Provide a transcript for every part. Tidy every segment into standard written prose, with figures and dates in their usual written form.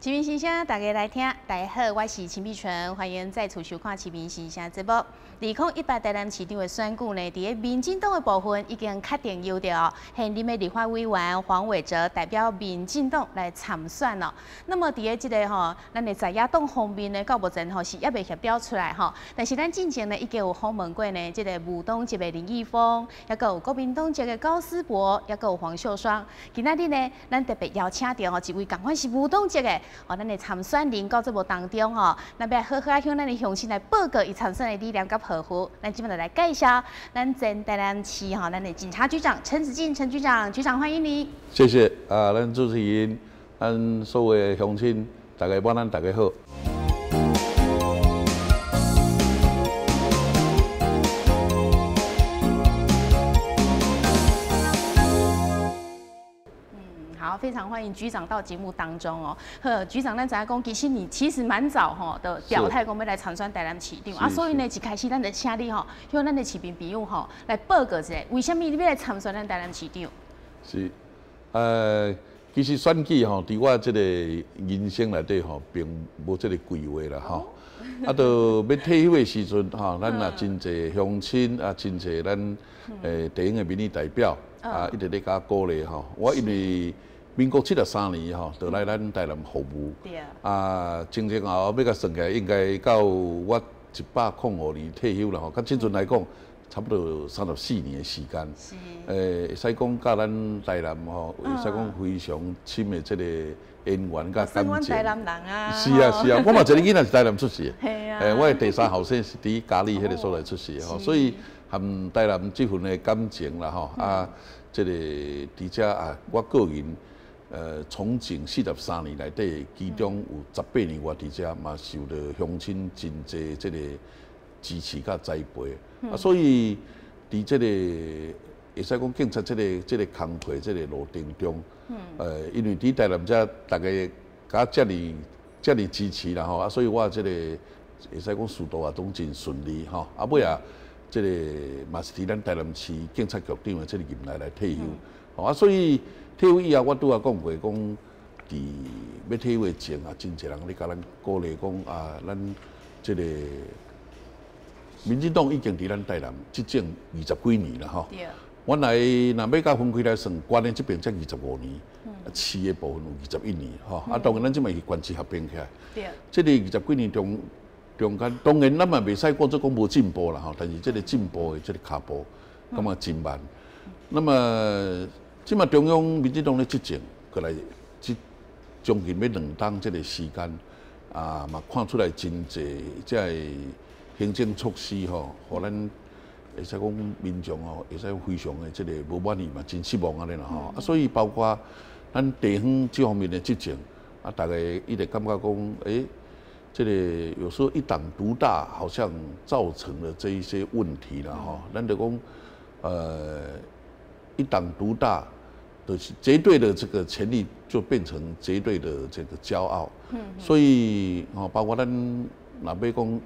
市民心聲，大家來聽。大家好，我是秦碧純，歡迎再次收看《市民心聲》節目。2018台南市長的選舉呢，佇民進黨的部分已經確定由著現任的立法委員黃偉哲代表民進黨來參選咯。那麼佇這个吼，咱的在野黨方面呢，到目前吼是猶未協調出來吼。但是咱進前呢已經有訪問過呢，這个無黨籍的林義峰，抑閣有國民黨籍的高思博，抑閣有黃秀雙。今仔日呢，咱特別邀請著吼一位仝款是無黨籍的。哦，咱的參選人到節目當中吼，咱欲好好向咱的鄉親來報告伊參選的理念佮抱負。咱這擺就來介紹咱前台南市吼，咱的警察局長陳子敬陳局長，局長歡迎你。謝謝啊，咱主持人，咱所有的鄉親，大家晚安，大家好。非常歡迎局長到節目當中哦。好，局長，咱知影講，其實你其實蠻早吼的表態講欲來參選台南市長啊，所以呢，一開始咱就請你吼，向咱的市民朋友吼來報告一下，為啥物你欲來參選咱台南市長？是，其實選舉吼，佇我這個人生內底吼，並無這個規劃啦吼。啊，著欲退休的時陣吼，咱也真濟鄉親啊，真濟咱地方的民意代表啊，一直咧共我鼓勵吼。我因為民國73年吼，就來咱台南服務。啊，前前後後欲共算起來，應該到我105年退休啦吼。佮這陣來講，差不多34年的時間。是。會使講佮咱台南吼，會使講非常深的這個緣分佮感情。台南人啊。是啊是啊，我嘛一個囡仔是台南出世的。我的第三後生是佇佳里彼个所在出世的吼，所以和台南這份的感情啦吼，啊，這個佇遮啊，我個人。從警43年內底，其中有18年我佇遮嘛受著鄉親真濟這個支持佮栽培，啊，所以佇這個會使講警察這個工課這個路程中，因為佇台南遮大家共遮爾遮爾支持啦吼，啊，所以我這個會使講仕途也攏真順利吼，啊，尾仔這個嘛是佇咱台南市警察局長的這個任內來退休，啊，所以。退休以後，我拄仔講過，講佇欲退休的前啊，真濟人咧共咱鼓勵講啊，咱這個民進黨已經佇咱台南執政20幾年啦吼。原來若欲共分開來算，縣的這邊才25年，市的部分有21年吼。啊，當然咱這擺是縣市合併起來。這個20幾年中中間，當然咱嘛袂使講做講無進步啦吼，但是這個進步的這個跤步感覺真慢。那麼這擺中央民進黨咧執政，過來這將近欲兩冬這個時間，啊嘛看出來真濟這个行政措施吼，予咱會使講民眾吼，會使非常的這个無滿意嘛，真失望按呢啦吼。啊，所以包括咱地方這方面的執政，啊，大家一直感覺講，欸，這個有時候一黨獨大，好像造成了這一些問題啦吼。咱就講，一黨獨大，就是絕對的這個權力就變成絕對的這個驕傲。所以吼，包括咱若欲講，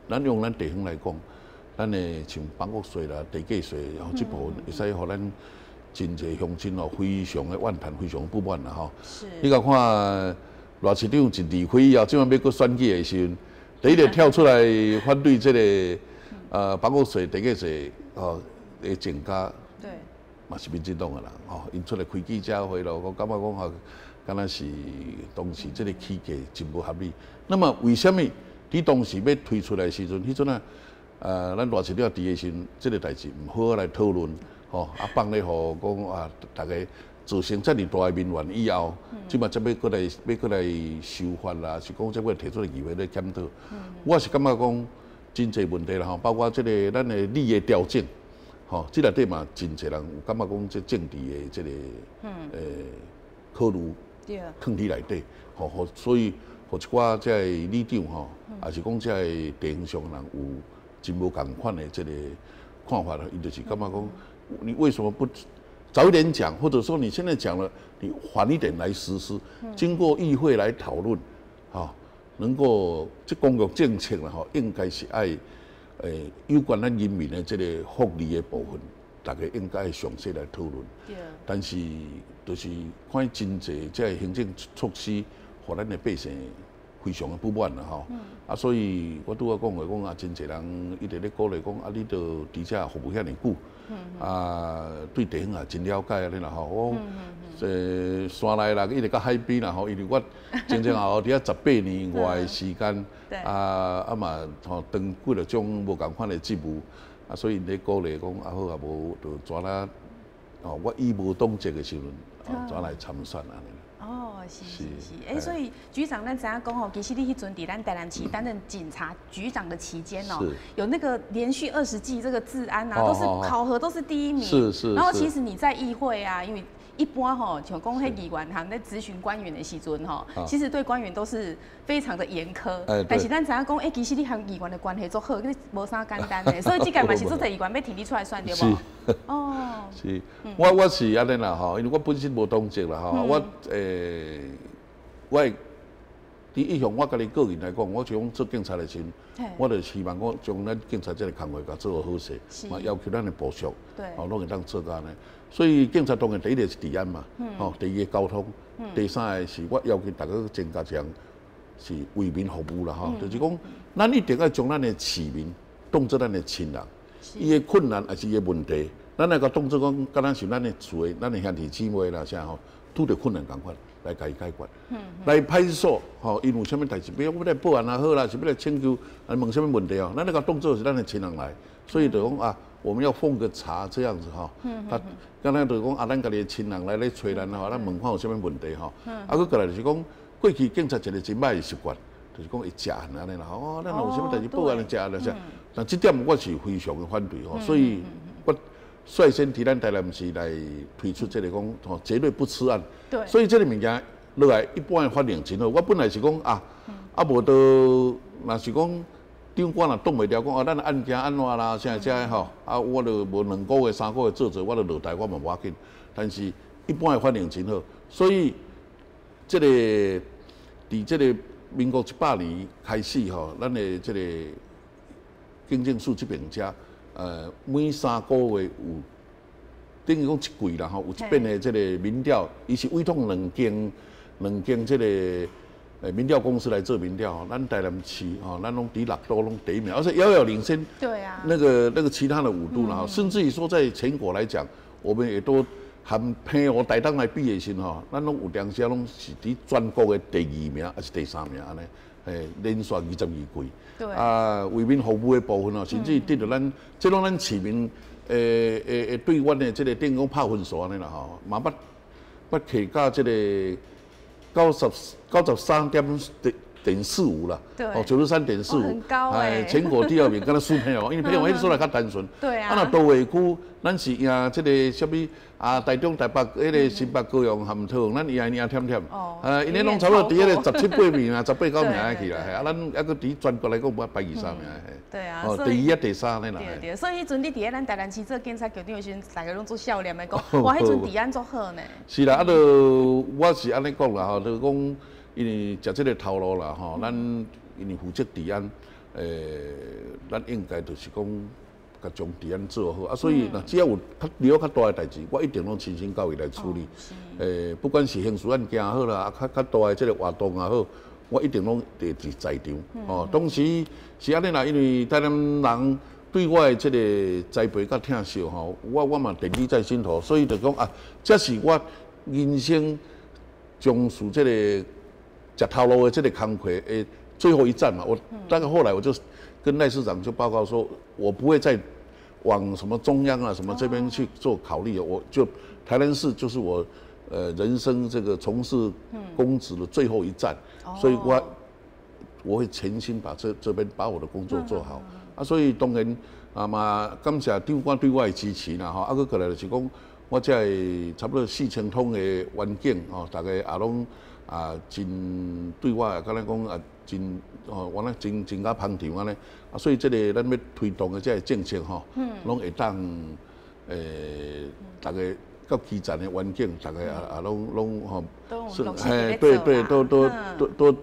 咱用咱地方來講，咱的像房屋稅啦、地價稅，吼這部分會使予咱真濟鄉親哦，非常的怨嘆，非常不滿啦吼。你共看賴市長一離開以後，這擺欲閣選舉的時陣，第一個跳出來反對這個房屋稅、地價稅吼的增加。嘛是民進黨的人吼，𪜶出來開記者會咯，我感覺講吼，敢若是當時這個起價真無合理。那麼為啥物佇當時欲推出來的時陣，彼陣啊，咱賴市長佇的時陣，這個代誌毋好好來討論，吼啊放咧予講啊，逐家造成遮爾大的民怨以後，這擺才欲閣來欲閣來修法啦，是講才閣提出來議會咧檢討。我是感覺講真濟問題啦吼，包括這個咱的里的調整。吼，這內底嘛真濟人有感覺講，這政治的這個考慮，囥佇內底，吼，所以予一寡這个里長吼，抑是講這个地方上人有真無仝款的這個看法啦。伊就是感覺講，你為什麼不早一點講，或者說你現在講了，你緩一點來實施，經過議會來討論，吼，能夠這公共政策啦吼，應該是愛。有關咱人民的這個福利的部分，大家應該詳細來討論。但是，就是看真濟這个行政措施，予予咱的百姓非常的不滿啦吼。啊，所以我拄仔講的講啊，真濟人一直咧鼓勵講啊，你都佇遮服務遐爾久，啊，對地方也真了解按呢啦吼。我山內啦，一直到海邊啦吼，因為我前前後後佇遐18年外的時間，啊啊嘛吼，當幾若種無仝款的職務，啊，所以𪜶咧鼓勵講啊好啊無就轉來哦，我以無黨籍的時陣，哦，轉來參選按呢。哦，是是是，欸，所以局長，咱知影講吼，其實你彼陣佇咱台南市擔任警察局長的期間哦，有那個連續20季這個治安啊，都是考核都是第一名。然後其實你在議會啊，因為一般吼，像講彼議員他們在質詢官員的時陣吼，其實對官員都是非常的嚴苛。但是咱知影講，欸，其實你和議員的關係足好，你無啥簡單的，所以這屆嘛是足濟議員欲提你出來選對無？哦。是，我是按呢啦吼，因為我本身無黨籍啦吼，我我佇一向我家己個人來講，我像做警察的時陣，我就希望講將咱警察這個工課共做好勢，嘛要求咱的部屬，哦，攏會當做到按呢。所以警察當然第一個是治安嘛，吼，第二個交通，第三個是我要求逐家增加這樣是為民服務啦吼，就是講咱一定愛將咱的市民當做咱的親人，伊的困難抑是伊的問題，咱來共當做講，敢若是咱的厝的、咱的兄弟姊妹啦啥吼，拄著困難仝款來共伊解決。來派出所吼，𪜶有啥物代誌，比如我欲來報案也好啦，是欲來請求來問啥物問題哦，咱來共當做是咱的親人來，所以就講啊，我們要奉個茶這樣子吼，啊，敢若就講啊，咱家己的親人來咧揣咱吼，咱問看有啥物問題吼，啊，閣過來就是講，過去警察一個真䆀的習慣，就是講會食案按呢啦，哦，咱若有啥物代誌報案就食案啦啥，但這點我是非常的反對吼，所以我率先佇咱台南市來推出這個講吼，絕對不吃案。所以這個物件落來，一般的反應真好。我本來是講啊，啊無都若是講長官若擋袂牢，講啊，咱案件按怎啦，啥啥吼，啊，我就無2個月、3個月做做，我就落台，我嘛無要緊。但是一般的反應真好，所以這個佇這個民國100年開始吼，咱的這個警政署這邊遮，每3個月有等於講一季啦吼，有一遍的這個民調，伊是委託兩間這個民調公司來做民調，咱台南市吼，咱攏佇六都攏第一名，而且遙遙領先。那個其他的5都啦，甚至於說在全國來講，我們也都含澎湖、台東來比的時吼，咱攏有當時攏是佇全國的第二名，抑是第三名按呢，連續22季。啊，為民服務的部分哦，甚至得著咱，這攏咱市民會對阮的這個等於講拍分數按呢啦吼，嘛捌捌提到這個93.45啦，哦，93.45，很高哎，全國第二名，敢若輸澎湖，因為澎湖彼個所在較單純。啊，若都會區，咱是贏這個啥物啊？台中、台北、彼個新北、高雄和桃園，咱贏贏忝忝。啊，𪜶咧攏差不多佇彼個十七八名啊，十八九名去啦。啊，咱猶閣佇全國來講，排二三名。哦，第一啊，第三呢啦。對對，所以彼陣你佇咧咱台南市做警察局長的時陣，大家攏足少年的講，哇，彼陣治安足好呢。是啦，啊，就我是按呢講啦吼，就講因為食這個頭路啦吼，咱因為負責治安，咱應該就是講，共將治安做好啊，所以若只要有較了較大的代誌，我一定攏親身到位來處理。不管是刑事案件也好啦，啊，較大的這個活動也好，我一定攏會佇在場。哦，當時是按呢啦，因為台南人對我的這個栽培佮疼惜吼，我嘛惦記在心頭，所以就講啊，這是我人生從事這個食頭路的這個工課的最後一站嘛。我大概後來我就跟賴市長就報告說，我不會再往什麼中央啊什麼這邊去做考慮，我就台南市就是我人生這個從事公職的最後一站，所以我會全心把這邊把我的工作做好啊，所以當然啊嘛感謝長官對我的支持啦吼，啊閣過來就是講我這個差不多4000通的員警吼，逐家也攏啊真對我敢若講啊真哦，原來真真𠢕捧場按呢，啊，所以這個咱欲推動的這個政策吼，攏會當逐家較基層的員警，逐家也攏吼，是嘿，對對，都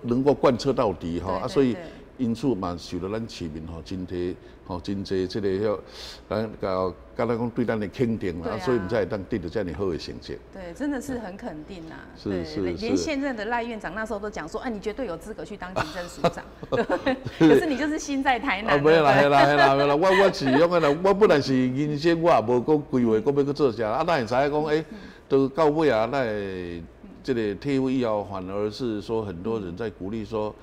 能夠貫徹到底吼，啊，所以因此嘛受著咱市民吼真濟吼真濟這個遐，咱共敢若講對咱的肯定啦，所以毋才會當得著遮爾好的成績。對，真的是很肯定啊。連現任的賴院長那時候都講說，哎，你絕對有資格去當警政署長。可是你就是心在台南。啊，沒啦，係啦，係啦，係啦，我是用個啦，我本來是人生我也無講規劃，講欲閣做啥，啊，咱會知影講，欸，都到尾啊，咱會這個退伍以後，反而是說很多人在鼓勵說，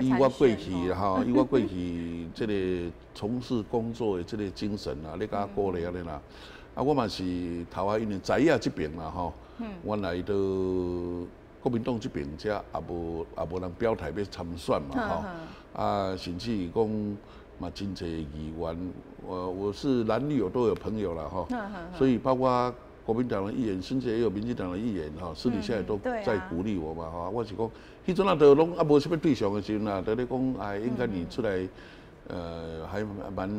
以我過去吼，以我過去這個從事工作的這個精神啊，你共我鼓勵按呢啦。啊，我嘛是頭仔因為在野這邊啦吼，原來都國民黨這邊遮也無人表態欲參選嘛吼，啊，甚至講嘛真濟議員，我是藍綠有都有朋友啦吼，所以包括國民黨的議員，甚至也有民進黨的議員吼，私底下也都在鼓勵我嘛吼。我是講，彼陣啊，都攏啊無啥物對象的時陣啊，都咧講，哎，應該你出來，還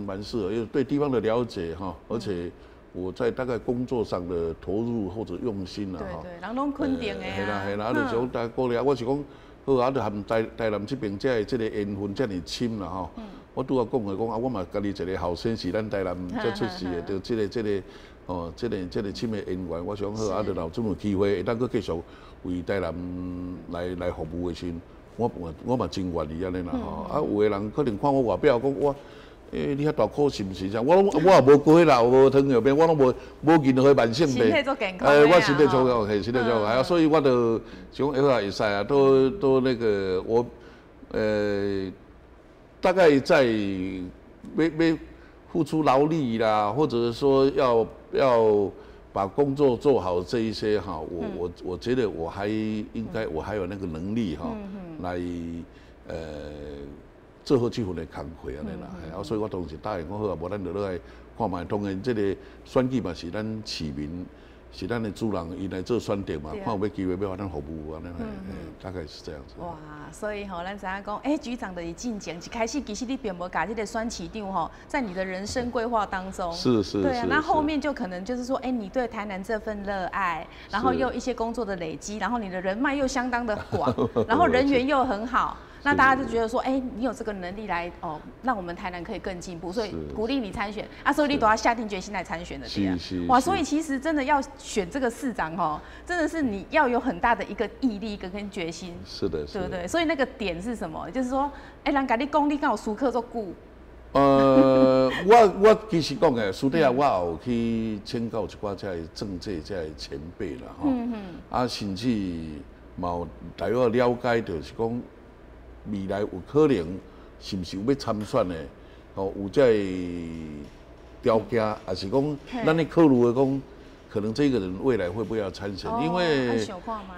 蠻適合，因為對地方的了解哈，而且我在大概工作上的投入或者用心啦哈。對對，人攏肯定的啊。係啦係啦，啊，就是講大家鼓勵啊，我是講，好啊，就和台南這邊這個這個緣分遮爾深啦吼。我拄仔講的講啊，我嘛家己一個後生是咱台南才出世的，就這個。哦，這個深的緣分，我想好啊，就若有這麼機會，會當閣繼續為台南來服務的時陣，我嘛真願意按呢啦吼。啊，有的人可能看我外表，講我，欸，你遐大顆是毋是啥？我攏我也無過彼啦，無糖尿病，我攏無任何慢性病。身體足健康。欸，我身體足好，嘿，身體足好，啊，所以我就想講，會使啊，都那個我，大概在欲付出勞力啦，或者是說要把工作做好這一些哈，我覺得我還應該我還有那個能力哈，來做好這份的工課按呢啦，啊，所以我當時答應講好啊，無咱就落來看覓，當然這個選舉嘛是咱市民，是咱的主人，伊來做選擇嘛，看有欲機會欲予咱服務按呢，大概是這樣子。哇，所以吼，咱知影講，欸，局長的進前一開始其實你並無共這個選市長吼，在你的人生規劃當中，對啊，那後面就可能就是說，欸，你對台南這份熱愛，然後又一些工作的累積，然後你的人脈又相當的廣，然後人緣又很好。那大家就覺得說，哎，你有這個能力來哦，讓我們台南可以更進步，所以鼓勵你參選啊，所以你都要下定決心來參選的，對啊。哇，所以其實真的要選這個市長哦，真的是你要有很大的一個毅力跟決心。是的，對不對？所以那個點是什麼？就是說，哎，人共你講，你敢有思考足久？我其實講的，私底下我有去請教一寡這個政界這個前輩啦，吼，啊，甚至嘛有大約了解，就是講未來有可能是毋是有欲參選的，吼，有這個條件，抑是講咱咧考慮的講，可能這個人未來會不會要參選？因為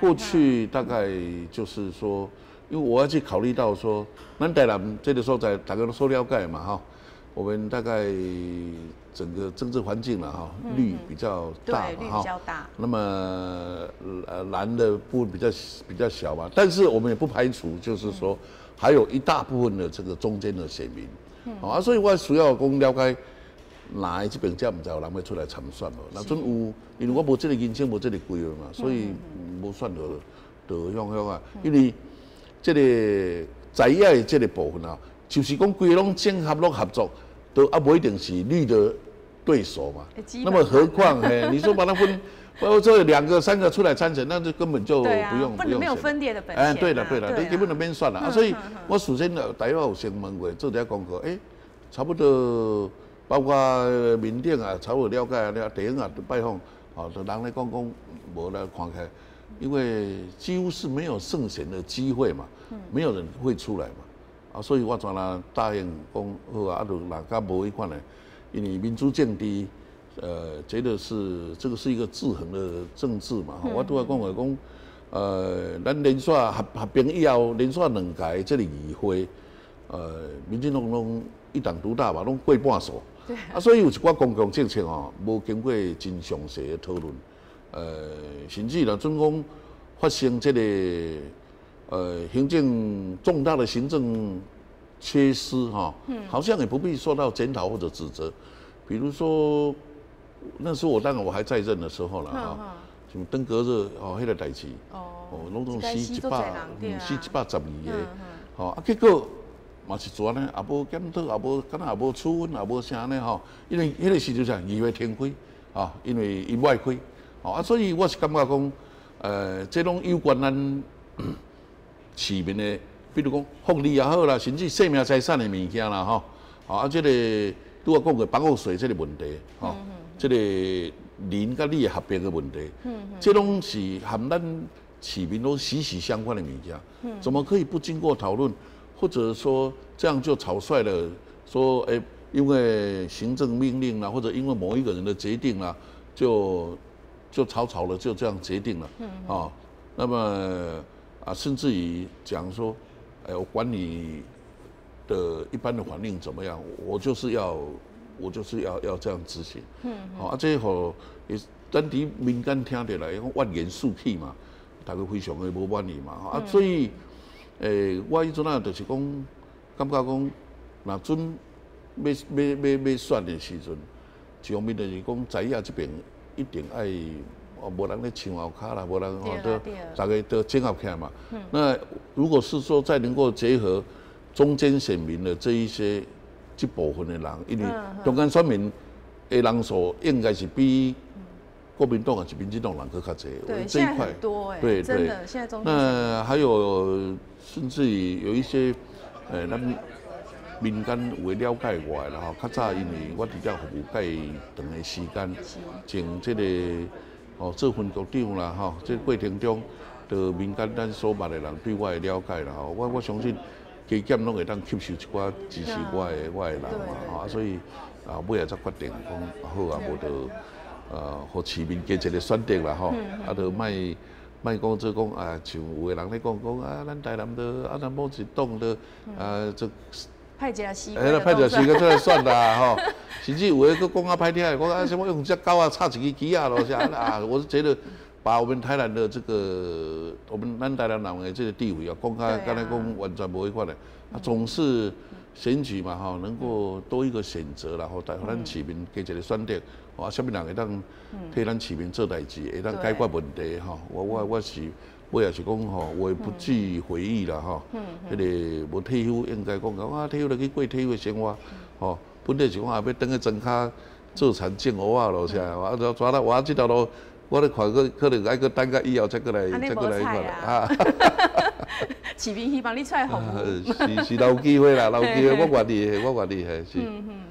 過去大概就是說，因為我要去考慮到說，咱台南這個所在，大家都所了解嘛，哈，我們大概整個政治環境了哈，綠比較大嘛，哈，比較大。那麼藍的部分比較小嘛，但是我們也不排除，就是說還有一大部分的這個中間的選民，啊，所以我需要講了解，哪這邊才毋知有人欲出來參選無？若準有，因為我無這個人生，無這個規劃嘛，所以無選就就向向啊，因為這個在野的這個部分啊，就是講規個攏整合攏合作，都啊無一定是綠的對手嘛。那麼何況嘿，你說把它分，包括這兩個、三個出來參選，那就根本就不用不用。沒有分裂的本錢。哎，對了對了，你根本就免選了啊。所以我首先大約有先問過，做這功課，欸，差不多包括民調啊，差不多了解啊，地方啊拜訪，哦，就人咧講講無來看起來，因為幾乎是沒有勝選的機會嘛，沒有人會出來嘛，啊，所以我全來答應講好啊，啊，就若較無彼款的，因為民主政治，覺得是這個是一個制衡的政治嘛，我拄仔講話講，咱連續合併以後，連續兩屆這個議會，民進黨攏一黨獨大嘛，攏過半數，啊，所以有一寡公共政策吼，無經過真詳細的討論，甚至若準講發生這個行政重大的行政缺失哈，好像也不必受到檢討或者指責。比如說，那時候我當然我還在任的時候了哈，什麼登革熱哦，彼個代誌，哦，攏總死一百，死112個，吼啊，結果嘛是做按呢，也無檢討，也無，敢若也無處分，也無啥呢吼。因為彼個時陣啥，議會停開，吼，因為伊無愛開，吼啊，所以我是感覺講，這攏有關咱市民的，比如講福利也好啦，甚至生命財產的物件啦，吼，啊，這個拄仔講過房屋稅這個問題，吼，這個鄰佮里的合併的問題，這攏是和咱市民攏息息相關的物件，怎麼可以不經過討論？或者說這樣就草率了，說欸，因為行政命令啦，或者因為某一個人的決定啦，就草草的就這樣決定了，啊，那麼啊，甚至於講說，欸，我管你的一般的反應怎麼樣，我就是要這樣執行，好啊，這予也咱佇民間聽著來，講怨言四起嘛，大家非常的無滿意嘛，啊，所以。我彼陣啊，就是講，感覺講，若準欲選的時陣，一方面就是講，在野這邊一定愛，無人咧搶後跤啦，無人吼都大家都整合起來嘛。那如果是說再能夠結合中間選民的這一些這部分的人，因為中間選民的人數應該是比國民黨還是民進黨人閣較濟。對，現在很多欸，對真的，現在中間。那還有甚至於有一些，咱民間有的了解我的啦吼，較早因為我佇遮服務蓋長的時間，從這個哦做分局長啦吼，這個過程中，就民間咱所捌的人對我的了解啦吼，我相信加減攏會當吸收一寡支持我的人嘛吼，啊所以啊尾仔才決定講好啊，無就予市民加一個選擇啦吼，啊就莫莫講做講啊，像有的人咧講講啊，咱台南都啊，咱某一黨都啊，這派一個時間，派一個時間出來選啦吼，甚至有的閣講較歹聽的，講啊，啥物用隻狗仔插一支旗仔囉啥啊，我是覺得把我們台南的這個，我們咱台南人的這個地位啊，講較敢若講完全無彼款的，啊，總是選舉嘛吼，能夠多一個選擇啦，予咱市民加一個選擇。啊，啥物人會當替咱市民做代誌，會當解決問題吼？我是尾也是講吼，話不計回憶啦吼。彼個無退休應該講講啊，退休就去過退休的生活，吼。本來是講啊，欲轉去莊跤做田種芋仔囉啥，啊，怎怎啦？我這條路我咧看，閣可能愛閣等到以後才閣來，才閣來看啊。市民希望你出來服務。是是，留機會啦，留機會，我願意，我願意，嘿是。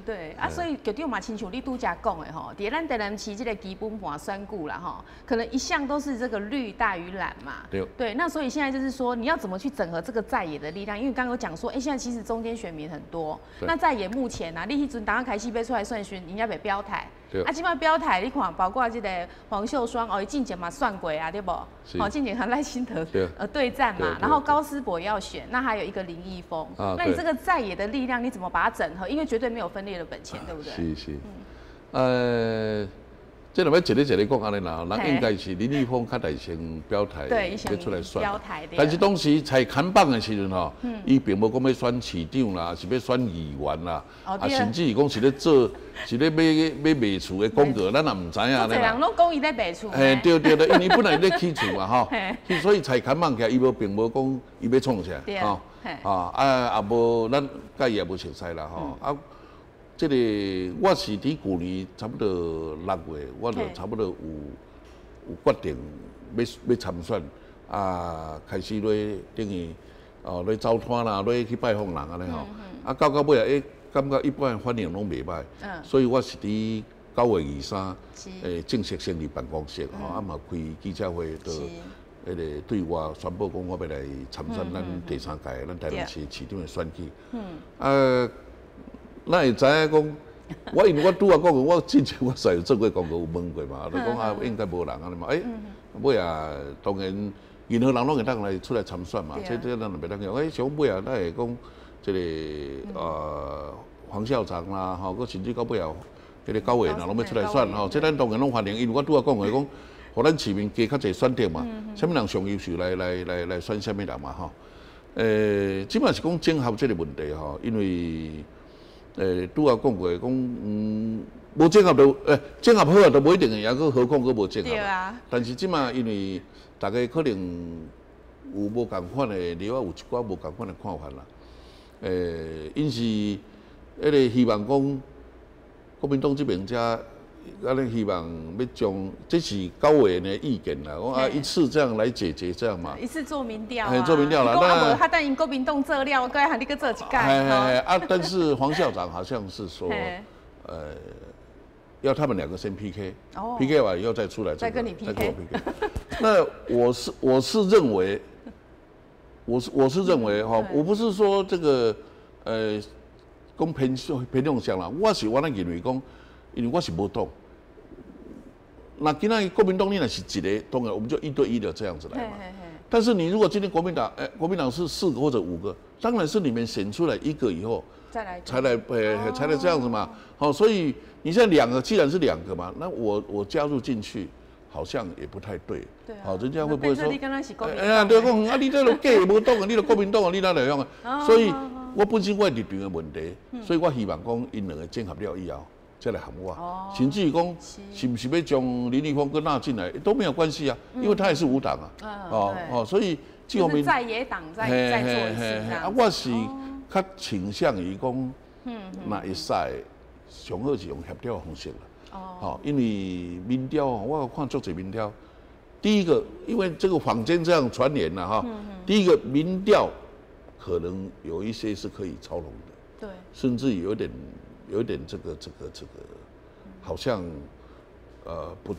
對啊，所以局長嘛，親像你拄才講的吼，佇咱台南市這個基本盤選舉啦吼，可能一向都是這個綠大於藍嘛。對。對，那所以現在就是說，你要怎麼去整合這個在野的力量？因為剛剛有講說，欸，現在其實中間選民很多。那在野目前啊，你彼陣當開始欲出來選時，人家袂表態。對。啊，這擺表態，你看，包括這個黃秀雙哦，伊進前嘛選過啊，對無？哦，進前和賴清德對戰嘛，然後高思博也要選，那還有一個林義峰。那你這個在野的力量，你怎麼把它整合？因為絕對沒有分裂的本錢，對不對？是是。這若欲一個一個講按呢啦，人應該是林義峰較來先表態，欲出來選。但是當時在看板的時陣吼，伊並無講欲選市長啦，是欲選議員啦，啊，甚至是講是咧做，是咧欲賣厝的廣告，咱也毋知影咧。人攏講伊咧賣厝。嘿，對對對，因為伊本來咧起厝嘛吼，所以在看板起來，伊無並無講伊欲創啥，吼，啊也無，咱佮伊也無熟似啦吼，啊。這個我是佇舊年差不多6月，我就差不多有決定欲參選，啊，開始咧等於哦咧走攤啦，咧去拜訪人按呢吼，啊到尾啊，欸，感覺一般反應攏袂䆀，所以我是佇9月23，正式成立辦公室吼，啊嘛開記者會，就彼個對外宣布講我欲來參選咱第三屆咱台南市市長的選舉，啊。咱會知影講，我因為我拄仔講過，我之前我實有做過廣告有問過嘛，就講啊應該無人按呢嘛，欸，尾仔當然任何人攏會當來出來參選嘛，這咱就袂當講，欸，像尾仔咱會講這個黃校長啦，吼，閣甚至到尾仔彼個高委員攏欲出來選吼，這咱當然攏歡迎，因為我拄仔講的講，予咱市民加較濟選擇嘛，啥物人上優秀來選啥物人嘛吼，這擺是講整合這個問題吼，因為。拄仔講過，講無整合就，整合好啊，都無一定會贏，閣何況閣無整合。對啊。但是這擺因為大家可能有無仝款的，另外有一寡無仝款的看法啦。𪜶是彼个希望講國民黨這邊遮，按呢希望欲將，這是高委員的意見啦。講啊，一次這樣來解決這樣嘛。一次做民調啊。做民調啦。那無，他等𪜶國民黨做了，閣愛予你閣做一屆。啊，但是黃校長好像是說，要他們兩個先 PK，PK 完以後再出來，再跟你 PK。再跟我 PK。那我是認為，我是認為哈，我不是說這個，講偏偏向啥啦，我是我咧認為講，因為我是無黨。那今仔國民黨你若是一個，當然我們就一對一的這樣子來嘛。但是你如果今天國民黨，國民黨是四個或者五個，當然是你們選出來一個以後，再來才來這樣子嘛。好，所以你現在兩個，既然是兩個嘛，那我加入進去，好像也不太對。好，人家會不會說？哎呀，對講啊，你這個假無黨啊，你著國民黨啊，你哪來用啊？所以我本身我立場的問題，所以我希望講𪜶兩個整合了以後，再來和我。甚至於講，是毋是欲將林立峰閣納進來都沒有關係啊，因為他也是無黨啊。哦哦，所以這方面在野黨再做一次。啊，我是較傾向於講，若會使上好是用協調的方式啦。哦，因為民調，我有看足濟民調。第一個，因為這個坊間這樣傳言了哈。第一個民調可能有一些是可以操弄的。甚至有點這個，好像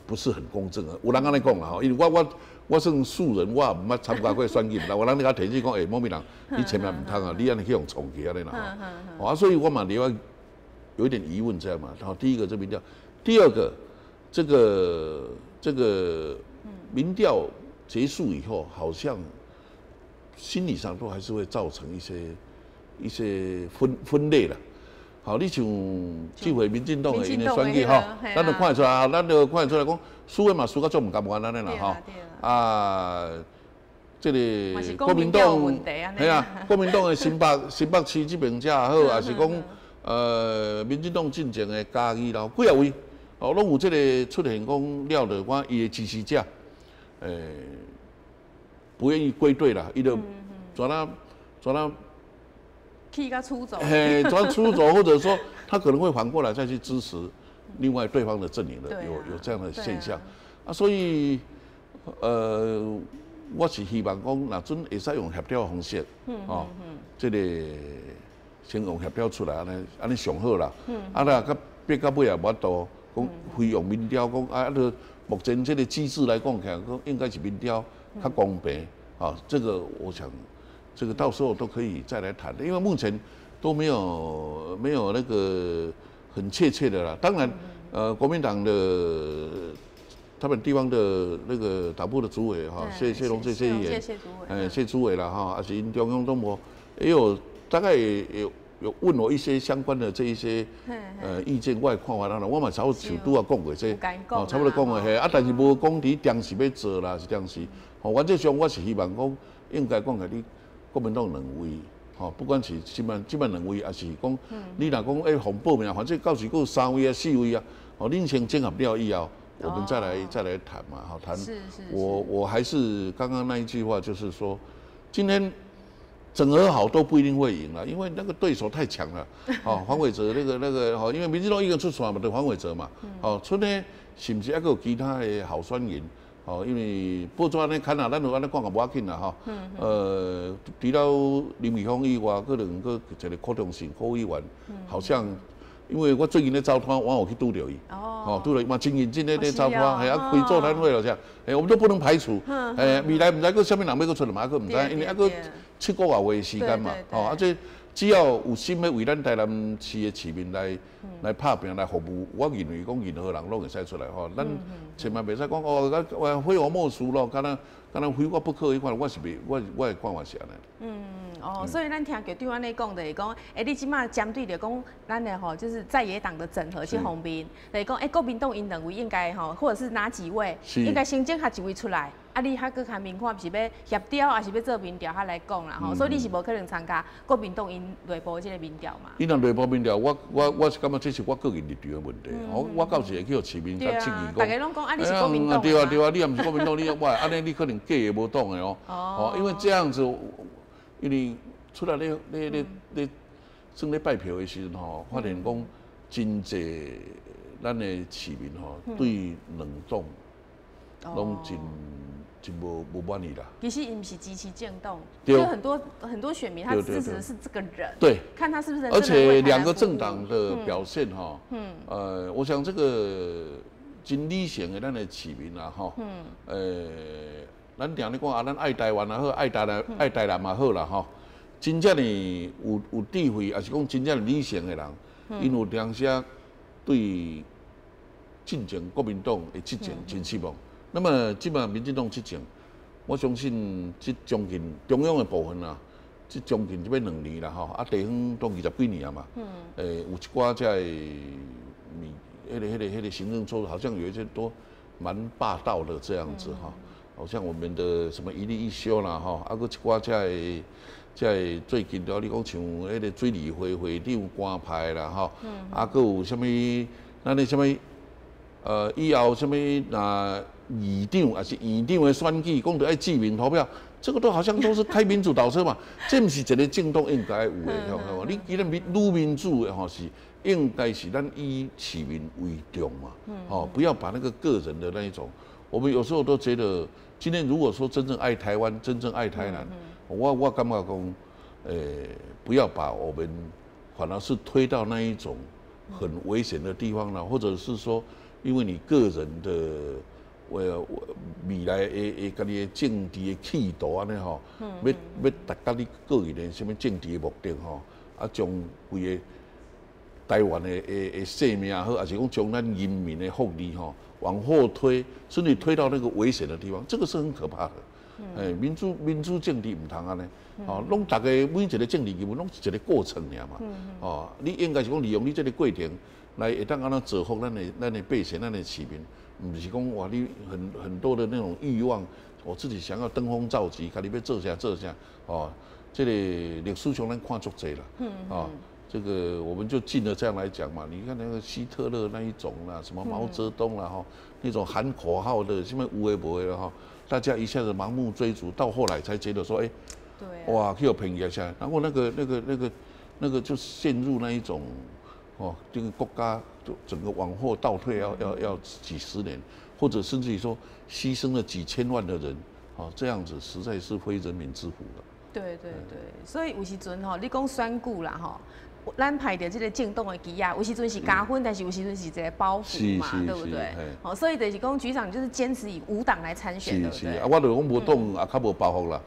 不是很公正啊。有人按呢講啦吼，因為我算素人，我也毋捌參加過選舉，有人咧共提醒講，欸，某某人，你千萬毋通啊，你按呢去予創去按呢啦吼。啊，所以我嘛另外有一點疑問這樣嘛。然後第一個這民調，第二個這個民調結束以後，好像心理上都還是會造成一些分裂了。好，你像這回民進黨的𪜶的選舉吼，咱就看會出來啊，咱就看會出來講，輸的嘛輸甲足毋甘願按呢啦吼。啊，這個國民黨，係啊，國民黨的新北市這邊遮也好，抑是講民進黨進前的嘉義啦，幾仔位，哦，攏有這個出現講了著，講伊的支持者，不願意歸隊啦，伊就轉啊轉啊。去甲出走，嘿，轉出走，或者說他可能會反過來再去支持另外對方的陣營的，有這樣的現象啊，所以我是希望講，若準會使用協調的方式，哦，這個先用協調出來，按呢按呢上好啦。啊，若較變到尾也無法度，講非用民調，講啊，著目前這個機制來講起來，講應該是民調較公平，啊，這個我想。這個到時候都可以再來談，因為目前都沒有那個很確切的啦。當然，國民黨的他們地方的那個黨部的主委哈，謝龍介謝議員，哎，謝主委啦哈，抑是𪜶中央黨部也有大概也有問我一些相關的這一些意見，我的看法啦，我嘛差不多像拄仔講過這，哦，差不多講過嘿，啊，但是無講佇當時欲做啦，是當時，吼，原則上我是希望講應該講起你。國民黨兩位，吼，不管是這擺兩位，抑是講你若講欸，予報名，反正到時閣有三位啊、四位啊，哦，恁先整合了以後，我們再來談嘛，好談。我還是剛剛那一句話，就是說，今天整合好都不一定會贏了，因為那個對手太強了。哦，黃偉哲那個，吼，因為民進黨一個出線嘛，就黃偉哲嘛。哦，出呢是毋是猶閣有其他的候選人？哦，因為報紙按呢刊啊，咱就按呢講也無要緊啦，吼。除了林偉峰以外，可能閣一個柯中信柯委員，好像因為我最近咧走攤，我有去拄著伊。哦。拄著伊嘛真認真咧咧走攤，係啊，開座談會了這，欸，我們都不能排除。欸，未來毋知閣啥物人欲閣出來嘛，猶閣毋知，因為猶閣7個外月時間嘛。哦，啊這只要有心欲為咱台南市的市民來拍拚來服務，我認為講任何人攏會使出來吼。咱千萬袂使講哦，我非我莫屬咯，敢若敢若非我不可彼款，我是袂，我的看法是按呢。嗯，哦，所以咱聽局長按呢講，就是講，欸，你這擺針對著講，咱的吼，就是在野黨的整合這方面，就是講，欸，國民黨𪜶兩位應該吼，或者是哪幾位，應該先整合一位出來。啊，你較閣較明看是欲協調，抑是欲做民調，較來講啦吼。所以你是無可能參加國民黨𪜶內部這個民調嘛？𪜶若內部民調，我是感覺這是我個人立場的問題。我到時會去予市民共質疑講。大家攏講啊，你是國民黨。對啊對啊，你也毋是國民黨，你我按呢你可能假的無黨的哦。哦。因為這樣子，因為出來咧咧咧咧，算咧拜票的時陣吼，發現講真濟咱的市民吼，對兩黨攏真真無滿意啦。其實毋是支持政黨，就很多很多選民他支持的是這個人，看他是不是。而且兩個政黨的表現吼，我想這個真理性的咱的市民啊，吼，咱定咧講啊，咱愛台灣也好，愛台南愛台南嘛好啦，吼。真正的有智慧，抑是講真正理性的人，𪜶有當時對進前國民黨的執政真失望。那麼這擺民進黨執政，我相信這將近中央的部分啊，這將近這欲2年啦吼，啊地方都20幾年啊嘛，有一寡這个彼，彼個行政措施，好像有一些都蠻霸道的這樣子哈，好像我們的什麼一例一休啦吼，啊閣一寡這个。這个最近了，你講像彼個水利會會長官派啦吼，啊，閣有啥物，咱的啥物，以後啥物若議長抑是縣長的選舉，講著愛記名投票，這個都好像都是開民主倒車嘛，這毋是一個政黨應該有的，曉無？你既然民愈民主的吼，是應該是咱以市民為重嘛，吼，不要把那個個人的那一種，我們有時候都覺得，今天如果說真正愛台灣，真正愛台南。我感覺講，不要把我們反而是推到那一種很危險的地方了，或者是說，因為你個人的為未來的家己的政治的企圖按呢吼，欲達到你個人的啥物政治的目的吼，啊，將規個台灣的性命也好，抑是講將咱人民的福利吼往後推，甚至推到那個危險的地方，這個是很可怕的。民主政治毋通按呢，哦，攏逐个每一個政治人物攏是一個過程爾嘛，哦，你應該是講利用你這個過程來會當按怎造福咱的百姓、咱的市民，毋是講哇你很多的那種慾望，我自己想要登峰造極，家己欲做啥做啥，哦，這個歷史上咱看足濟啦，哦，這個我們就近的這樣來講嘛，你看那個希特勒那一種啦，什麼毛澤東啦，吼，那種喊口號的，什麼有的無的吼。大家一下子盲目追逐，到後來才覺得說，哎，哇，去予騙一下，然後那個就陷入那一種，哦，這個國家就整個往後倒退要幾十年，或者甚至於說犧牲了幾千萬的人，哦，這樣子實在是非人民之福了。對對對，所以有時陣吼，你講選舉啦吼，咱派著這個政黨的旗仔，有時陣是加分，但是有時陣是一個包袱嘛，對不對？好，所以就是講局長就是堅持以無黨來參選，對不對？啊，我就講無黨也較無包袱啦。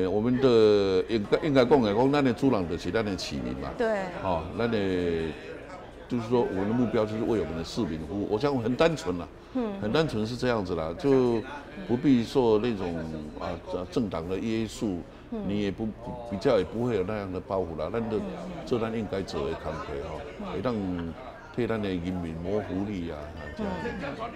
我們的應該講的講，咱的主人就是咱的市民嘛。哦，咱的就是說，我們的目標就是為我們的市民服務。我想很單純啦，很單純是這樣子啦，就不必受那種啊政黨的約束。你也不比較也不會有那樣的包袱啦，咱就做咱應該做的工課吼，會當替咱的人民謀福利啊，這樣。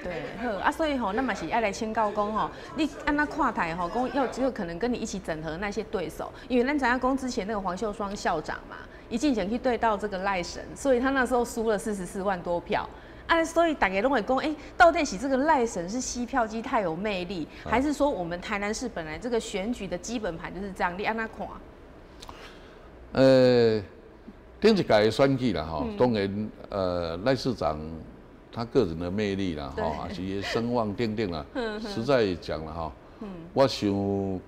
對，好啊，所以吼，咱嘛是愛來請教講吼，你按怎看待吼，講要只有可能跟你一起整合那些對手，因為咱知影講之前那個黃秀雙校長嘛，一進前去對到這個賴神，所以他那時候輸了44萬多票。啊，所以大家攏會講，哎，到底是這個賴神是吸票機太有魅力，還是說我們台南市本來這個選舉的基本盤就是這樣？你按怎看？頂一屆的選舉啦，吼，當然，賴市長他個人的魅力啦，吼，抑是聲望等等啦，實在講啦，吼，我想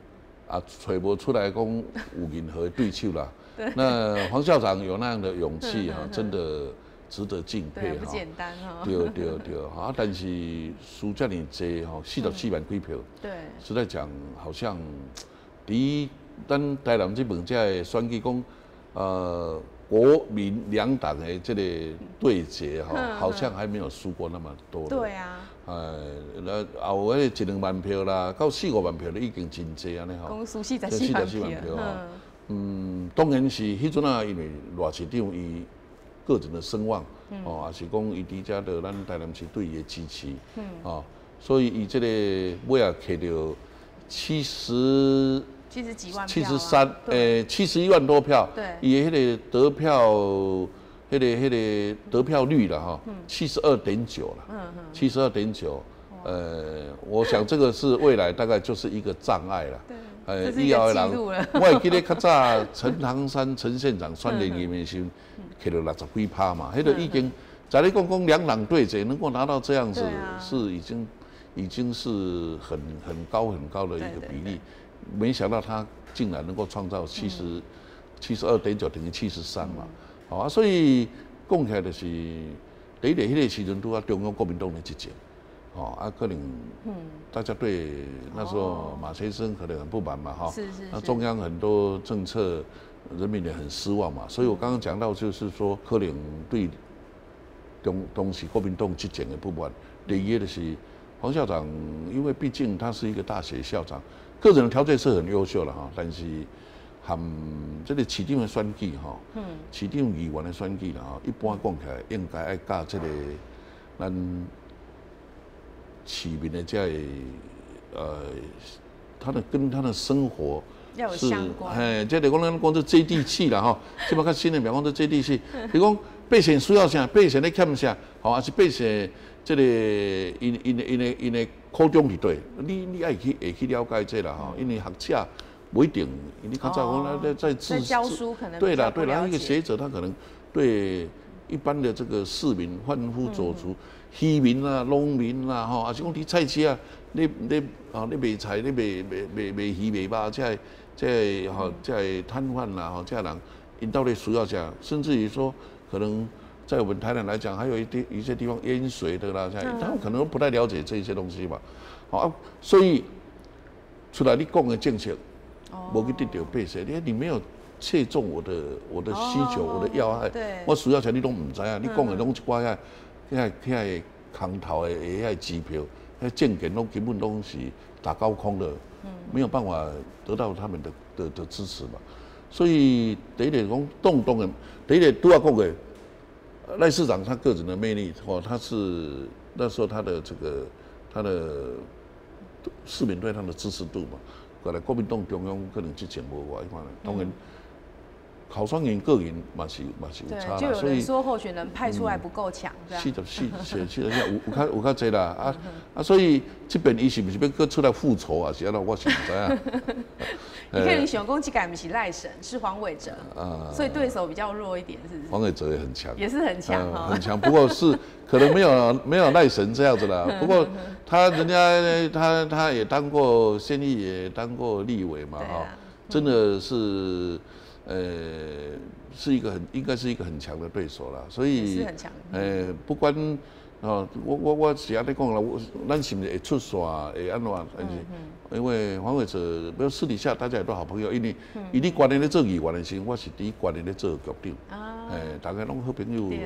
啊，揣無出來講有任何對手啦。那黃校長有那樣的勇氣哈，真的值得敬佩哈。不簡單哈。對對對，啊，但是輸遮爾濟吼，44萬幾票。實在講，好像佇咱台南這邊這个選舉講，國民兩黨的這個對決哈，好像還沒有輸過那麼多。那後彼個一兩萬票啦，到四五萬票都已經真濟按呢吼。講輸44萬票。嗯，當然是彼陣啊，因為賴市長伊個人的聲望，哦，抑是講伊佇遮的咱台南市對伊的支持，哦，所以伊這個尾仔摕著70 70幾萬 73，71萬多票，伊的彼個得票，彼個得票率啦，哈，72.9啦，72.9，我想這個是未來大概就是一個障礙了。以後的人，我會記得較早陳唐山陳縣長選連任的時陣，摕著60幾趴嘛，彼個已經，在你講講兩黨對決能夠拿到這樣子，是已經是很高很高的一個比例，沒想到他竟然能夠創造72.9等於73嘛，好啊，所以講起來就是，第一個彼個時陣拄仔中央國民黨的執政。哦啊，可能大家對那時候馬先生可能很不滿嘛，哈，那中央很多政策，人民也很失望嘛，所以我剛剛講到就是說，可能對當時國民黨執政的不滿。第二個就是黃校長，因為畢竟他是一個大學校長，個人的條件是很優秀的哈，但是和這個市長的選舉哈，市長議員的選舉啦，吼，一般講起來應該愛佮這個咱市民的這個他的跟他的生活是，嘿，這個講咱講做接地氣啦吼，這擺較新的名講做接地氣，比如講百姓需要啥，百姓咧欠啥，吼，抑是百姓這個𪜶的苦衷佇佗，你愛去會去了解這啦吼，因為學者無一定，你較早講在在教書可能對啦對啦，一個學者他可能對一般的這個市民、販夫走卒、漁民啊、農民啊，吼，抑是講佇菜市啊，你啊，你賣菜，你賣魚賣肉，這個吼，這個攤販啦，吼，這個人，𪜶到底需要啥？甚至於說，可能在我們台南來講，還有一些地方淹水的啦，他們可能都不太了解這些東西吧。好啊，所以出來你講的政策，無去得著百姓，你沒有切中我的需求，我的要害，我需要啥你攏毋知影，你講的攏一寡遐空頭的遐支票，遐政見攏根本攏是打高空的，沒有辦法得到他們的支持嘛。所以第一個講動動的，第一個拄仔講的賴市長他個人的魅力哦，他是那時候他的這個他的市民對他的支持度嘛，過來國民黨中央可能執政無偌彼款，當然。候選人個人嘛是有差啦，所以說候選人派出來不夠強，44 44有較濟啦，啊啊，所以這邊伊是毋是欲閣出來復仇啊？是按怎？我是毋知影。你可能想講這屆毋是賴神，是黃偉哲，所以對手比較弱一點，是不是？黃偉哲也很強，也是很強，很強。不過是可能沒有賴神這樣子啦。不過他人家他也當過縣議，也當過立委嘛，哈，真的是。是一個很應該是一個很強的對手啦，所以，是很強。不管哦，我是按呢講啦，咱是毋是會出線，會按怎？但是因為黃偉哲，比如私底下大家也都好朋友，因為伊佇縣內咧做議員的時陣，我是佇縣內咧做局長，大家攏好朋友，對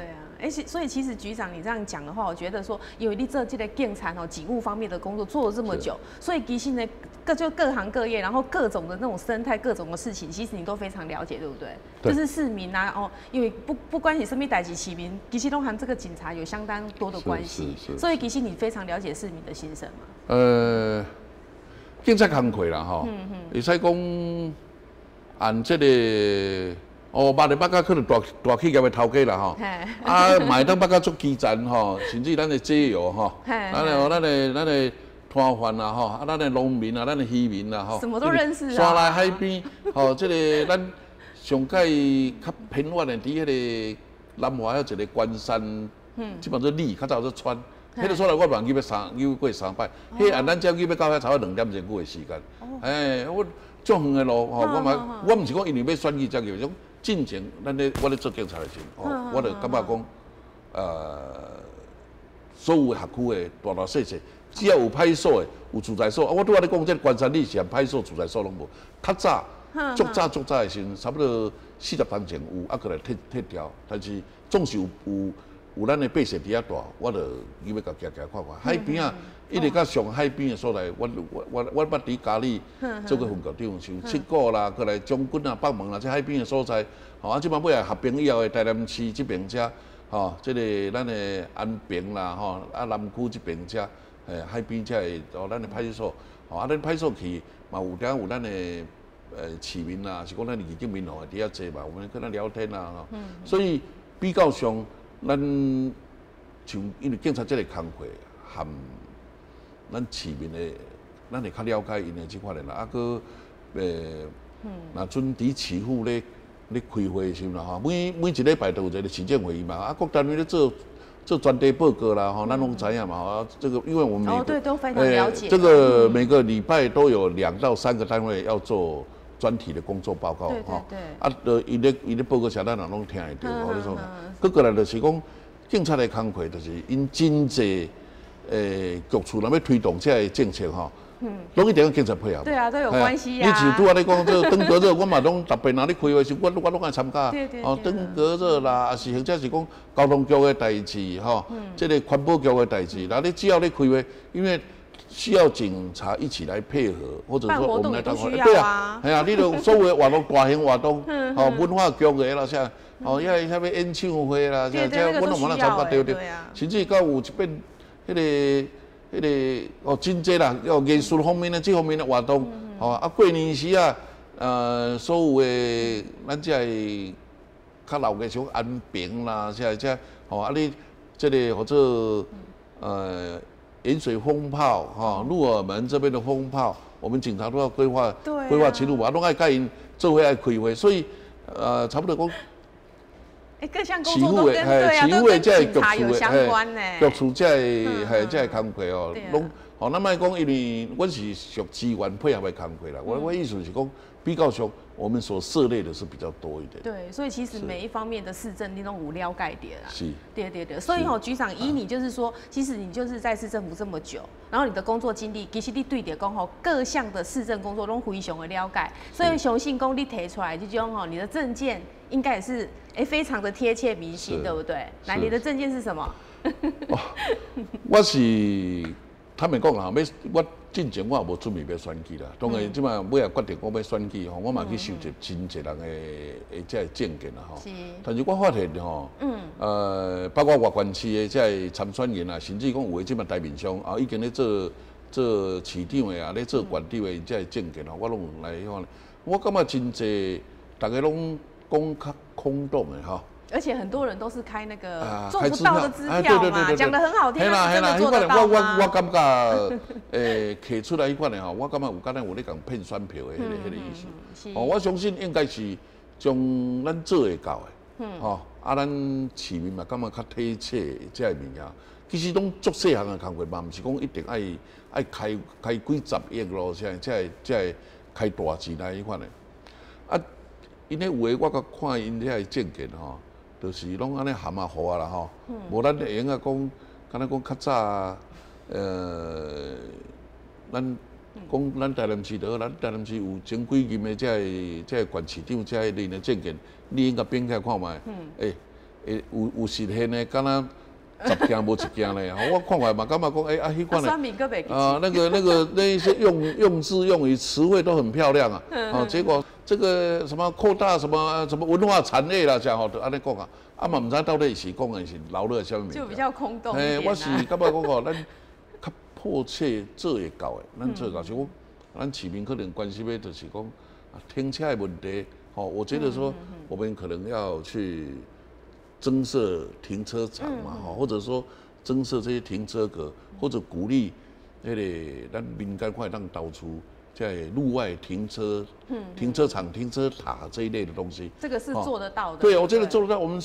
啊，哎，所以其實局長你這樣講的話，我覺得說，因為你做這個警察哦，警務方面的工作做了這麼久，所以其實呢，各行各業，然後各種的那種生態，各種的事情，其實你都非常了解，對不對？對。就是市民啊，哦，因為不關你啥物代誌，市民其實攏和這個警察有相當多的關係，所以其實你非常了解市民的心聲嘛。警察工課啦，吼，會使講按這個。哦，捌的捌甲可能大企業的頭家啦吼，啊，嘛會當捌甲足基層吼，甚至咱的街友吼，咱的攤販啊吼，啊，咱的農民啊，咱的漁民啊吼，什麼都認識啊。山內海邊，吼，這個咱上蓋較偏遠的，佇彼個南華遐一個關山，這擺做里，較早做村，彼個所在我嘛入去過三擺，彼按咱遮入欲到遐差不多2點鐘久的時間，哎，我足遠的路吼，我嘛，我毋是講因為欲選舉才入，種進前，咱咧我咧做警察的時陣，吼，我就感覺講，所有的轄區的大大細細，只要有派出所的，有駐在所，啊，我拄仔咧講，這個關山里是連派出所、駐在所攏無，較早，足早足早的時陣，差不多40年前有，啊，閣來撤掉，但是總是有咱的百姓佇遐蹛，我就入去共行行看看。海邊仔，一直到上海邊的所在，我捌佇佳里做過分局長，像七股啦，閣來將軍啊、北門啦，這海邊的所在，吼啊，這擺尾仔合併以後的台南市這邊遮，吼，這個咱的安平啦，吼，啊南區這邊遮，海邊遮的哦，咱的派出所，吼啊，咱派出所去嘛有當有咱的市民啊，是講咱的義警民吼佇遐坐嘛，我們跟他聊天啊，吼，所以比較上。咱像因為警察這個工課，和咱市民的咱會較了解𪜶的這款的啦。啊，閣若陣佇市府咧開會的時陣啦吼，每一禮拜都有一個市政會議嘛，啊，各單位咧做專題報告啦，吼，咱攏知影嘛，吼，這個因為我們每個哦，對，都非常了解。這個每個禮拜都有2到3個單位要做專題的工作報告，吼，啊，就𪜶咧報告啥，咱也攏聽會著，吼，你說，閣過來就是講，警察的工課就是𪜶真濟局處若欲推動這个政策吼，攏一定要警察配合。對啊，都有關係啊。你像拄仔咧講這個登革熱，我嘛攏特別若咧開會時，我攏愛參加。哦，登革熱啦，抑是或者是講交通局的代誌，吼，這個環保局的代誌，那你只要咧開會，因為需要警察一起來配合，或者說我們來當對啊，係啊，你著所有的活動大型活動，哦，文化局的啦啥，哦，遐啥物演唱會啦，啥這我攏無通參加，對對。甚至到有一遍，彼個哦，真濟啦，哦，藝術方面的這方面的活動，吼啊，過年時啊，所有的咱這个較老的像安平啦，啥這，吼啊，你這個號做鹽水蜂炮，吼，鹿耳門這邊的蜂炮，我們警察都要規劃規劃清楚嘛，攏愛佮𪜶做伙愛開會，所以差不多講。欸，各項工作都跟對啊，都跟警察有相關呢。局處這个嘿，這个工課哦，攏吼，咱莫講，因為阮是屬資源配合的工課啦。我意思是講，比較上我們所涉獵的是比較多一點。對，所以其實每一方面的市政，你攏有了解著啦。是。對對對，所以吼，局長依你就是說，其實你就是在市政府這麼久，然後你的工作經歷，其實你對著講吼，各項的市政工作攏非常的了解，所以相信講你提出來這種吼，你的政見應該也是非常的貼切民心，對不對？來，你的政見是什麼？哦，我是坦白講啊，欲我進前我也無準備欲選舉啦。當然，這擺尾仔決定講欲選舉吼，我嘛去收集真濟人的這个政見啦吼。但是我發現吼，包括外縣市的這个參選人啊，甚至講有的這擺台面上啊，已經咧做市長的啊，咧做縣長的這个政見吼，我攏有來看。我感覺真濟，逐家攏講較空洞的吼。而且很多人都是開那個做不到的支票嘛，講得很好聽，但是真的做得到嗎？我感覺，提出來彼款的吼，我感覺有敢若有咧共騙選票的彼個意思。哦，我相信應該是將咱做會到的，吼，啊，咱市民嘛感覺較貼切這个物件。其實攏足細項的工課嘛，毋是講一定愛開幾十億咯，啥才會開大錢來彼款的。啊，𪜶咧有的我閣看𪜶遐个政見吼，就是攏按呢含啊糊啊啦吼，無咱會用啊講，敢若講較早，咱講咱台南市就好，咱台南市有前幾任的這个縣市長，這个𪜶的政見，你應該變起來看覓，欸，會有實現的，敢若10件無1件咧。我看來嘛，感覺講，欸啊，彼款的，啊，那個那一些用字用語詞彙都很漂亮啊，哦，結果這個什麼擴大什麼什麼文化產業啦，這吼就按呢講啊，啊嘛毋知到底是講的是流落啥物物。就比較空洞。欸，我是感覺講吼，咱較迫切做會到的，咱做會到，像講咱市民可能關心的，就是講停車的問題，吼，我覺得說我們可能要去增設停車場嘛，吼，或者說增設這些停車格，或者鼓勵彼個咱民間看會當投資在路外停車、停車場、停車塔這一類的東西。這個是做得到的。對，我覺得做得到。我們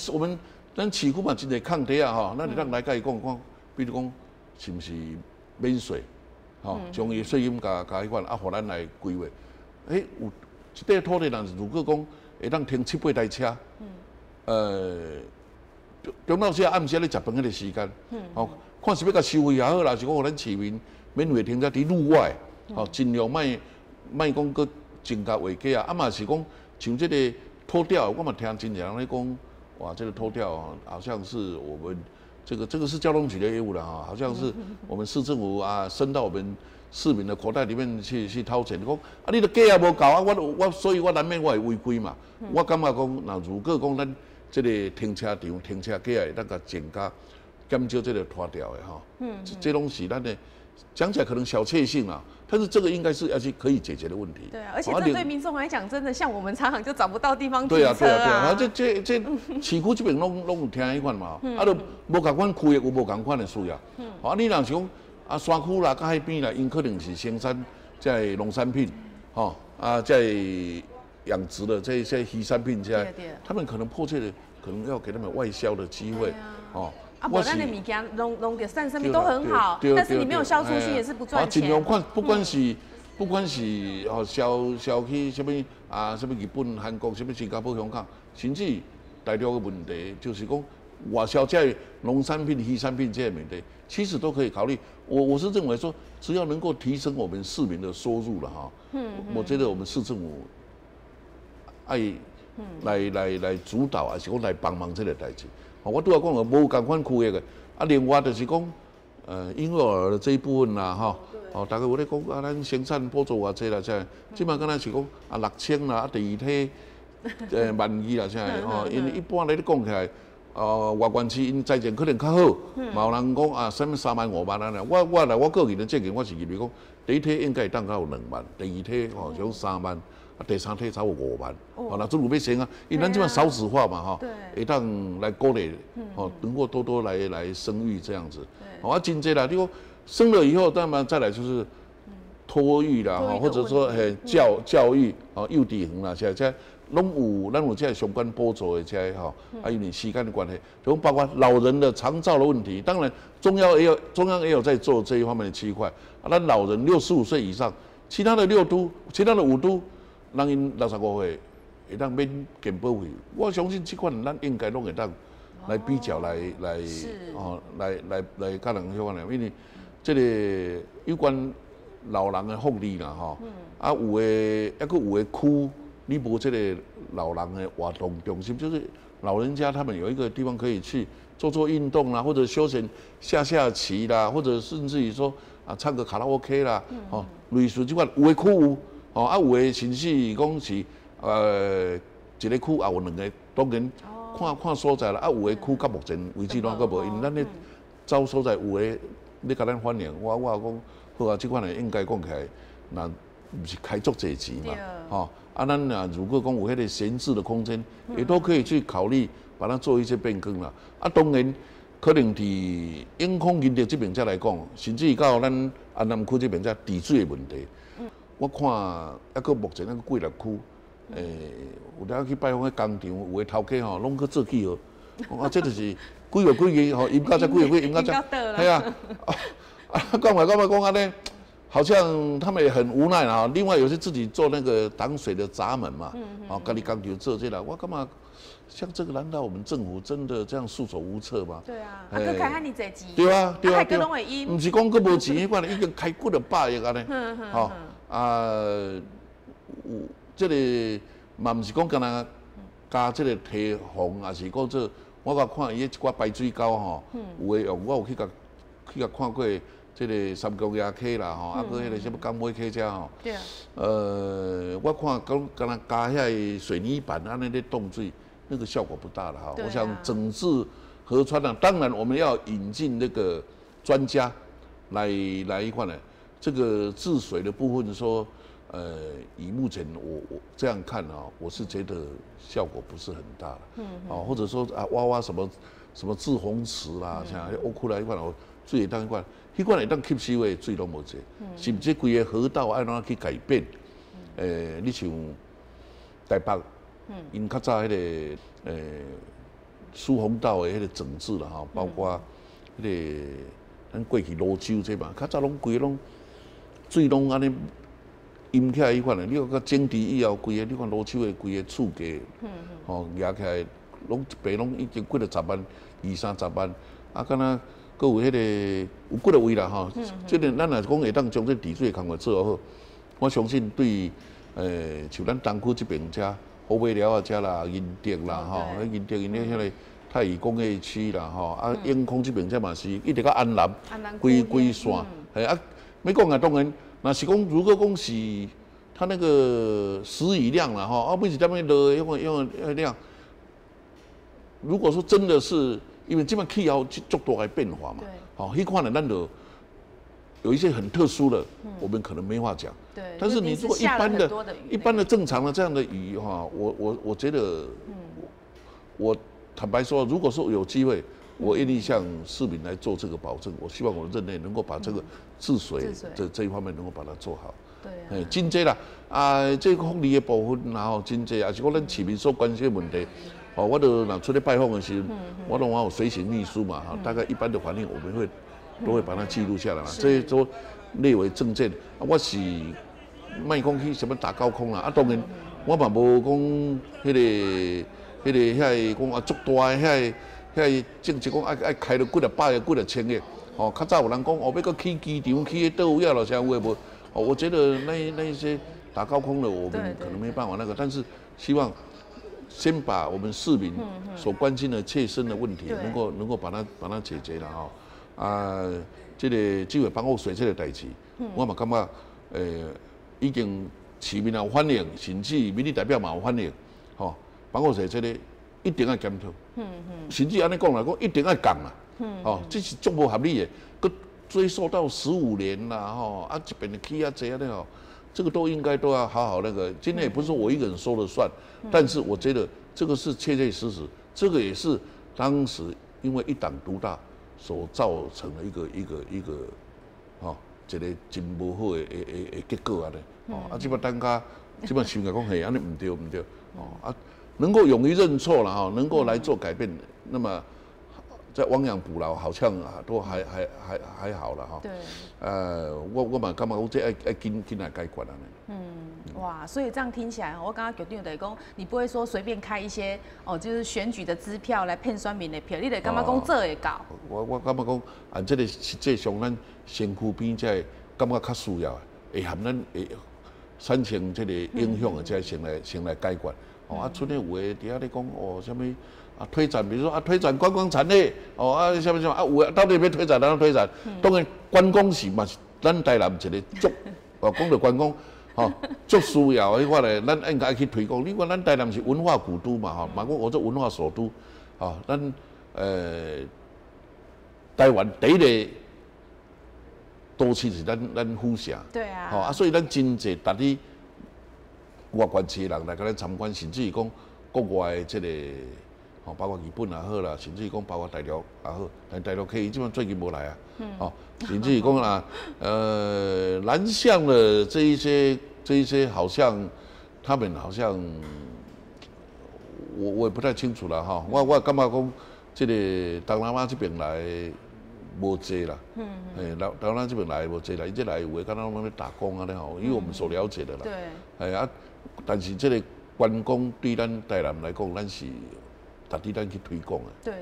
咱市區嘛真濟空地啊，吼，咱會當來共伊講講，比如講是毋是免稅，吼，將伊稅金共共彼款啊，予咱來規劃。欸，有這塊土地，若是如果講會當停七八台車，中晝時暗時咧食飯彼个時間，吼，看是欲共收費也好啦，是講予咱市民免費停車佇路外，吼，盡量莫莫講閣增加違規啊，啊嘛是講像這個拖吊，我嘛聽真濟人咧講，哇，這個拖吊好像是我們這個是交通局的業務啦，哈，好像是我們市政府啊伸到我們市民的口袋裡面去掏錢，講啊，你的價也無夠啊，我所以我難免我會違規嘛，我感覺講，若如果講咱這個停車場、停車格會當共增加，減少這個拖吊的吼，這攏是咱的講起來可能小確幸啊，但是這個應該是要去可以解決的問題。對啊，而且這對民眾來講，真的像我們常常就找不到地方停車。對啊，對啊，對啊，這市區這邊攏有聽彼款嘛，啊，都無仝款區域有無仝款的需要。啊，你若是講啊，山區啦，佮海邊啦，𪜶可能是生產這个農產品，吼啊，這个養殖的這些魚產品，這他們可能迫切的，可能要給他們外銷的機會，哦。啊，無咱的物件，攏攏著產啥物都很好，但是你沒有銷出去也是不賺錢。盡量看，不管是哦銷銷去啥物啊，啥物日本、韓國、啥物新加坡、香港，甚至大陸的問題，就是講外銷這農產品、魚產品這個問題，其實都可以考慮。我是認為說，只要能夠提升我們市民的收入了哈，我覺得我們市政府愛來主導，還是講來幫忙這個代誌。我拄仔講的無仝款區域的，啊，另外就是講，嬰幼兒的這一部分啦，吼，哦，大家有咧講啊，咱生產補助偌濟啦，這，這馬敢若是講啊6000啦，啊第二梯12,000啦，啥的吼，因為一般咧你講起來，外縣市𪜶財政可能較好，嘛有人講啊，啥物3萬5萬按呢，我來我個人的建議，我是認為講，第一梯應該會當到有2萬，第二梯吼像3萬。啊，第三梯差不多5萬，哦，若準有欲生啊，因為咱這馬少子化嘛，吼，會當來鼓勵，吼，能夠多多來生育這樣子，哦，啊，真濟啦，你講生了以後，當然再來就是托育啦，吼，或者說嘿教育，哦，幼稚園啦，這這攏有，咱有這個相關補助的這個吼，啊，因為時間的關係，就包括老人的長照的問題，當然中央也有在做這一方面的區塊，啊，咱老人65歲以上，其他的六都，其他的五都。人𪜶65歲會當免健保費，我相信這款咱應該攏會當來比較來哦，來佮人彼款的，因為這個有關老人的福利啦吼，啊有的抑閣有的區，你無這個老人的活動中心，就是老人家他們有一個地方可以去做做運動啦，或者休閒下下棋啦，或者甚至於說啊唱個卡拉 OK 啦，吼，類似這款有的區有。哦，啊，有的甚至講是，一個區也有兩個，當然看看所在啦。啊，有的區到目前為止攏閣無，因為咱咧找所在有的咧共咱反映，我講好啊，這款的應該講起來，若毋是開足濟錢嘛，吼，啊，咱若如果講有彼個閒置的空間，也都可以去考慮把它做一些變更啦。啊，當然可能佇永康仁德這邊遮來講，甚至到咱安南區這邊遮治水的問題。我看抑閣目前那個幾若區，有當去拜訪彼工廠，有的頭家吼，攏閣做記號，講啊，這就是幾月幾日吼，淹到這幾月幾淹到這，係啊，啊，講來講來講按呢，好像他們也很無奈啦。另外有些自己做那個擋水的閘門嘛，啊，家己工廠做這個，我感覺像這個，難道我們政府真的這樣束手無策嗎？對啊，啊，閣開遐爾濟錢，對啊，對啊，對啊，毋是講閣無錢，彼款已經開幾若百億按呢，吼。啊，有這個嘛，毋是講干焦加這個堤防，抑是講做我共看伊彼一寡排水溝吼，有的用我有去共看過這個三公爺溪啦吼，啊，閣彼個啥物港尾溪遮吼。我看講干焦加遐个水泥板按呢咧擋水，那個效果不大了哈。我想整治河川啊，當然我們要引進那個專家來一塊呢。這個治水的部分說，以目前我這樣看啊，我是覺得效果不是很大了。啊，或者說啊，挖挖什麼什麼滯洪池啦，像挖出來彼款，水會當彼款，彼款會當吸收的水攏無濟，甚至規个河道愛按怎去改變？你像台北，𪜶較早彼個疏洪道的彼個整治啦，吼，包括彼個咱過去蘆洲這嘛，較早攏規个攏水攏按呢淹起來彼款的，你看整治以後，規個你看蘆洲的規个厝價，吼夯起來，攏一坪攏已經幾若十萬、二三十萬，啊，敢若閣有彼個有幾若位啦吼。這個咱若是講會當將這治水的工作做好，我相信對像咱東區這邊遮虎尾寮仔遮啦、仁德啦吼，仁德𪜶咧彼個泰宇工業區啦吼，啊永康這邊遮嘛是一直到安南，規規線，嘿啊，欲講啊，當然，若是講如果講是它那個時雨量啦吼，啊每一點仔落彼種彼種量，如果說真的是因為這擺氣候足大的變化嘛，吼，彼款的咱就有一些很特殊的，我們可能沒話講。但是你如果一般的正常的這樣的雨哈，我覺得，我坦白說，如果說有機會，我願意向市民來做這個保證。我希望我任內能夠把這個治水這一方面能夠把它做好。欸，真濟啦，啊，這個福利的部分，然後真濟，也是講咱市民所關心的問題。哦，我都若出去拜訪的時，我攏我有隨行秘書嘛，哈，大概一般的反應，我們會都會把它記錄下來嘛，這些都列為政見。啊，我是莫講去什麼打高空啦，啊，當然我嘛無講彼個遐個講啊足大的遐個政策講愛開著幾若百億、幾若千億，吼，較早有人講哦，欲閣起機場、起彼佗位啊，落啥有的無？哦，我覺得那一些打高空的，我們可能沒辦法那個，但是希望先把我們市民所關心的切身的問題，能夠把它解決了吼。啊，這個這個房屋稅這個代誌，我嘛感覺，已經市民有反應，甚至民意代表嘛有反應，吼，房屋稅這個一定愛檢討，甚至按呢講來講，一定愛降啦，吼，這是足無合理的，閣追溯到15年啦，吼，啊這邊起遐濟按呢吼，這個都應該都要好好那個。今天也不是我一個人說了算，但是我覺得這個是切切實實，這個也是當時因為一黨獨大所造成的一個，吼，一個真無好的結果按呢。哦，啊，這擺等下，這擺想來講，嘿，按呢毋對毋對，哦啊，能夠勇於認錯了哈，能夠來做改變，那麼在亡羊補牢，好像啊都還好了哈。我嘛感覺講這愛緊緊來解決按呢。嗯，哇，所以這樣聽起來，我剛剛局長就是講，你不會說隨便開一些哦，就是選舉的支票來騙選民的票，你會感覺講做會到。我感覺講，啊，這個實際上咱身軀邊才會感覺較需要的，會含咱會產生這個影響的，才先來解決。哦，啊，賰咧有的佇遐咧講哦，啥物啊推展，比如說啊推展觀光產業，哦啊啥物啥物啊有的到底欲推展按怎推展？當然觀光是嘛是咱台南一個足，哦講著觀光，吼足需要的彼款的，咱應該去推廣。你看咱台南是文化古都嘛，吼，嘛講我做文化首都，吼，咱台灣第一個都市是咱府城，吼啊，所以咱真濟逐日外縣市的人來共咱參觀，甚至於講國外的這個，吼，包括日本也好啦，甚至於講包括大陸也好，但大陸客伊這擺最近無來啊，吼，甚至於講啦，南向的這一些，好像他們好像，我也不太清楚啦，吼，我感覺講，這個東南亞這邊來無濟啦，嘿，東南亞這邊來無濟啦，伊這來有的敢若攏咧打工按呢吼，以我們所了解的啦，哎啊，但是這個觀光對咱台南來講，咱是值得咱去推廣的，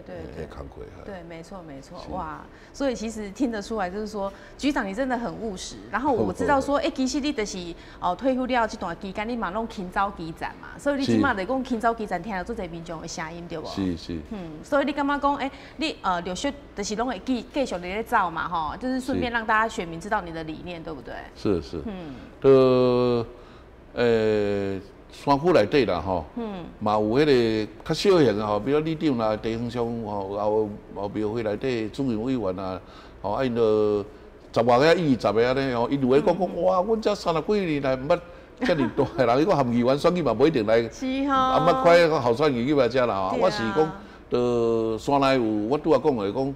工課。對，沒錯沒錯，哇，所以其實聽得出來，就是說局長你真的很務實。然後我知道說，欸，其實你就是哦退休了這段期間，你嘛攏勤走基層嘛，所以你這馬來講勤走基層，聽著足濟民眾的聲音，對無？是是。嗯，所以你感覺講，欸，你陸續就是攏會繼續佇咧走嘛，吼，就是順便讓大家選民知道你的理念，對不對？是是。都山區內底啦吼，嘛有彼個較小型的吼，比如里長啦、地方上吼，有廟會內底主任委員啊，吼啊𪜶就十外個、20個按呢吼，𪜶有的講講哇，阮遮三十幾年來毋捌遮爾大的人，伊講含議員選舉嘛無一定來，是吼，啊毋捌看候選人入來遮啦吼，我是講，就山內有我拄仔講的講，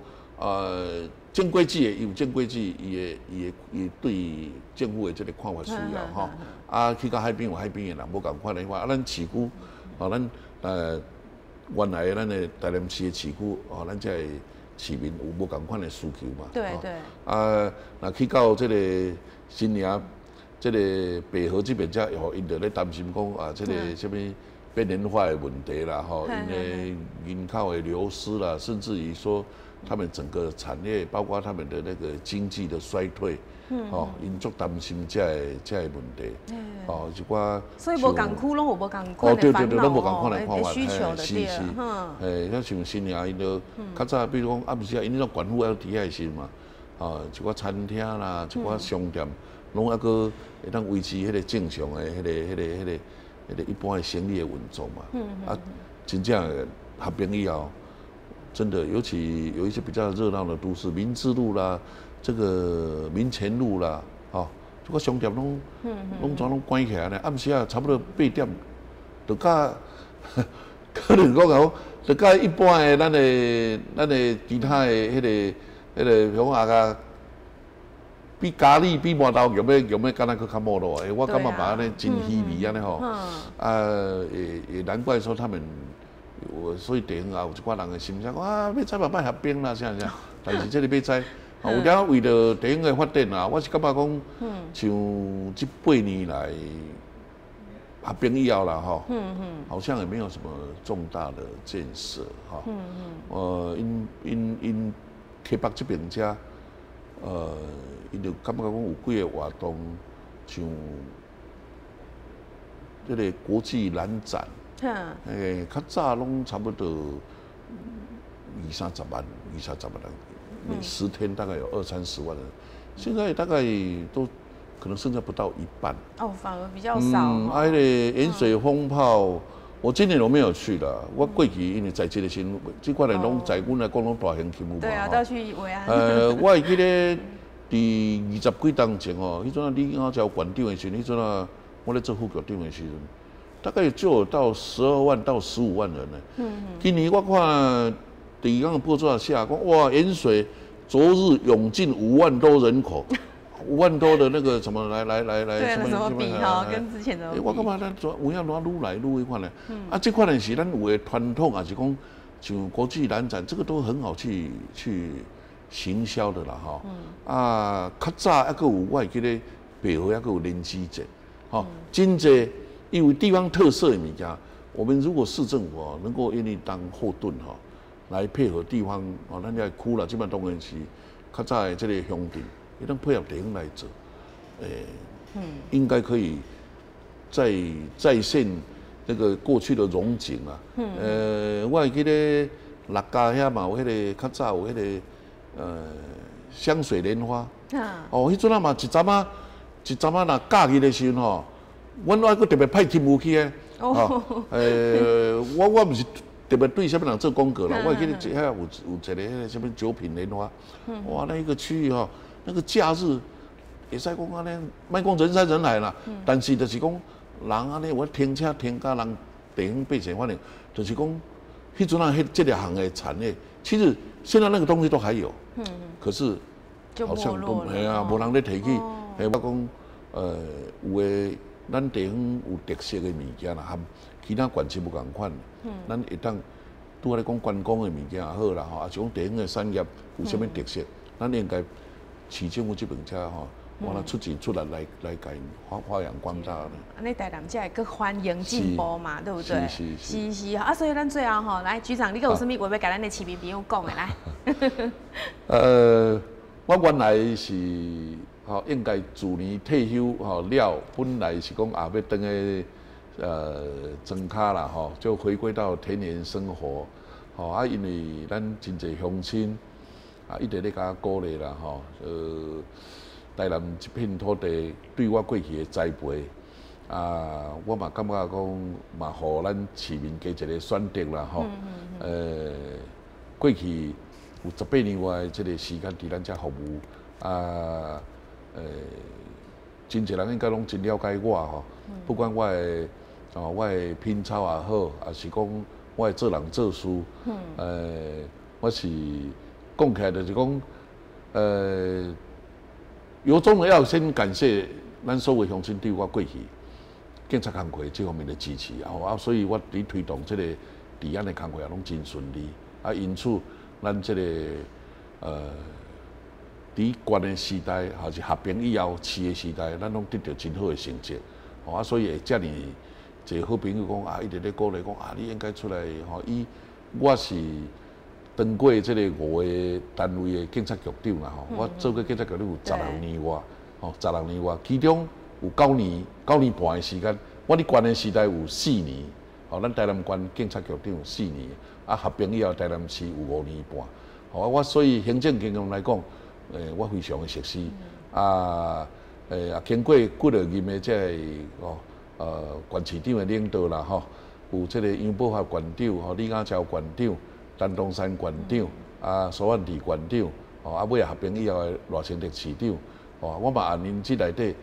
正規制的，伊有正規制，伊的對政府的這個看法需要吼。啊，去到海邊有海邊的人無仝款的話，啊，咱市區，吼，咱原來咱的台南市的市區，吼，咱這個市民有無仝款的需求嘛？啊，若去到這個新營，這個白河這邊遮，吼，𪜶就咧擔心講啊，這個啥物邊緣化的問題啦，吼，𪜶的人口的流失啦，甚至於說他們整個產業，包括他們的那個經濟的衰退，吼，𪜶足擔心這個問題，哦，一寡所以無仝區攏有無仝款的煩惱哦，需求的對，是，嘿，像新營𪜶就較早，比如講暗時啊，𪜶那種縣府還佇遐時嘛，啊，一寡餐廳啦，一寡商店，攏猶閣會當維持彼個正常的、彼個一般的生意的運作嘛。啊，真正合併以後，真的，尤其有一些比較熱鬧的都市，民治路啦，這個民權路啦，吼，這個商店攏全攏關起來呢。暗時啊，差不多8點，就甲可能講講，就佮一般的咱的其他的彼個，像啊個比佳里比饃頭用欲敢若閣較沒落。欸，我感覺嘛按呢真稀微按呢吼。啊，也難怪說他們，我所以地方也有一寡人的心聲，啊，欲知嘛莫合併啦，啥啥。但是這个欲知，有影為著地方的發展啊，我是感覺講，像這8年來合併以後啦，吼，好像也沒有什麼重大的建設，哈，𪜶溪北這邊遮，𪜶就感覺講有幾个活動，像這个國際蘭展，欸，較早攏差不多二三十萬、二三十萬人，每10天大概有二三十萬人，現在大概都可能剩下不到一半。哦，反而比較少。嗯，啊，彼个鹽水蜂炮，我今年都沒有去啦。我過去因為在這个時陣，這款人攏在阮來講攏大型勤務嘛。對啊，都要去維安。我會記得佇二十幾冬前吼，彼陣啊李阿嬌縣長的時陣，彼陣啊我咧做副局長的時陣，大概就有到12萬到15萬人呢。今年我看佇講報紙寫講，哇，鹽水昨日湧進5萬多人口。5萬多的那個什麼來來來來什麼什麼比哈，跟之前的。我感覺咱做有影愈來愈彼款呢？啊，這款呢是咱有的傳統，也是講像國際蘭展，這個都很好去行銷的啦，吼。啊，較早猶閣有，我會記得白河猶閣有蓮子節，吼，真濟因為地方特色的物件，我們如果市政府哦能夠願意當後盾吼，來配合地方哦，咱遮區啦，這擺當然是較早的這個鄉鎮。會當配合地方來做，欸，應該可以再現那個過去的榮景啊。我會記得六家遐嘛有彼个較早有彼个香水蓮花。哦，彼陣啊嘛一陣仔一陣仔若假日的時陣吼，阮愛閣特別派勤務去的。哦。我毋是特別對啥物人做廣告啦，我會記得遐有一个彼个啥物九品蓮花，哇，那一個區域吼。那個假日會使講按呢，莫講人山人海啦，但是就是講人按呢，我停車停甲人地方百姓，反正就是講，彼陣啊，彼這兩項的產業，其實現在那個東西都還有，可是好像都嘿啊，無人咧提起。嘿，我講，有的咱地方有特色的物件啦，和其他縣市無仝款，咱會當拄仔咧講觀光的物件也好啦，吼，抑是講地方的產業有啥物特色，咱應該市政府這邊遮吼，我來出錢出力來共𪜶發揚光大。按呢台南才會閣繁榮進步嘛，對不對？是是是是啊，所以咱最後吼，來局長，你閣有啥物話欲共咱的市民朋友講的來？我原來是吼，應該自年退休吼了，本來是講啊，欲轉去莊跤啦吼，就回歸到田園生活。吼啊，因為咱真濟鄉親啊，一直咧共我鼓勵啦吼，台南這片土地對我過去的栽培，啊，我嘛感覺講嘛，予咱市民加一個選擇啦吼。過去有18年外的這個時間佇咱遮服務，啊，真濟人應該攏真了解我吼，不管我的哦，我的品操也好，抑是講我的做人做事，我是講起來就是講，由衷的要先感謝咱所有鄉親對我過去警察工課這方面的支持，啊，所以我佇推動這個治安的工課也攏真順利，啊，因此咱這個佇縣的時代，抑是合併以後市的時代，咱攏得著真好的成績，啊，所以會遮爾濟好朋友講啊，一直咧鼓勵講啊，你應該出來吼，伊我是當過這個五個單位的警察局長啦吼，我做過警察局長有十六年外，吼，十六年外，其中有九年九年半的時間，我佇縣的時代有四年，吼，咱台南縣警察局長有四年，啊，合併以後台南市有5年半，吼，我所以行政經驗來講，我非常的熟悉，啊，也經過幾落任的這個哦，縣市長的領導啦吼，有這個楊寶發縣長，吼，李亞超縣長，陳東山縣長，啊，蘇萬弟縣長，吼，啊，尾仔合併以後的賴清德市長，吼，我嘛按𪜶這內底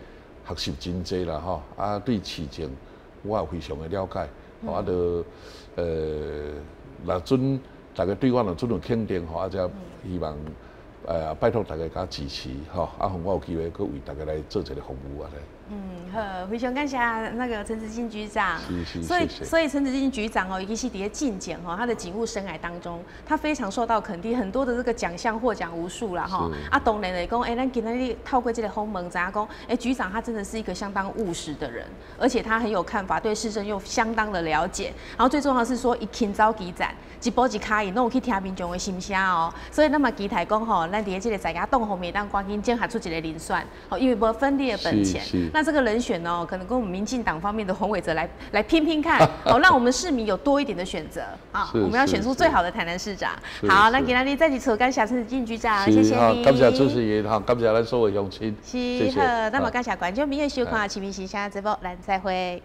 學習真濟啦吼，啊，對市政我也非常的了解，吼，啊，就若准大家對我若準有肯定吼，啊，才希望拜託大家共支持吼，啊，予我有機會閣為大家來做一个服務按呢。嗯，好，非常感謝那個陳子敬局長。是是。所以陳子敬局長哦，尤其是佇咧進前吼，他的警務生涯當中，他非常受到肯定，很多的這個獎項獲獎無數啦吼。啊，當然來講，欸，咱今仔日透過這個訪問，知影講，欸，局長他真的是一個相當務實的人，而且他很有看法，對市政又相當的了解。然後最重要的是說，伊勤走基層，一步一跤印，攏有去聽民眾的心聲哦。所以咱嘛期待講吼，咱佇這個在野黨方面，當趕緊整合出一個人選，吼，因為無分裂的本錢。那這個人選呢，可能跟我們民進黨方面的黃偉哲來拼拼看，好，讓我們市民有多一點的選擇啊！我們要選出最好的台南市長。好，那今仔日再次感謝陳子敬局長，謝謝你。感謝主持人，好，感謝咱所有鄉親。是，好，那麼感謝觀眾朋友收看《市民心聲》節目，咱再會。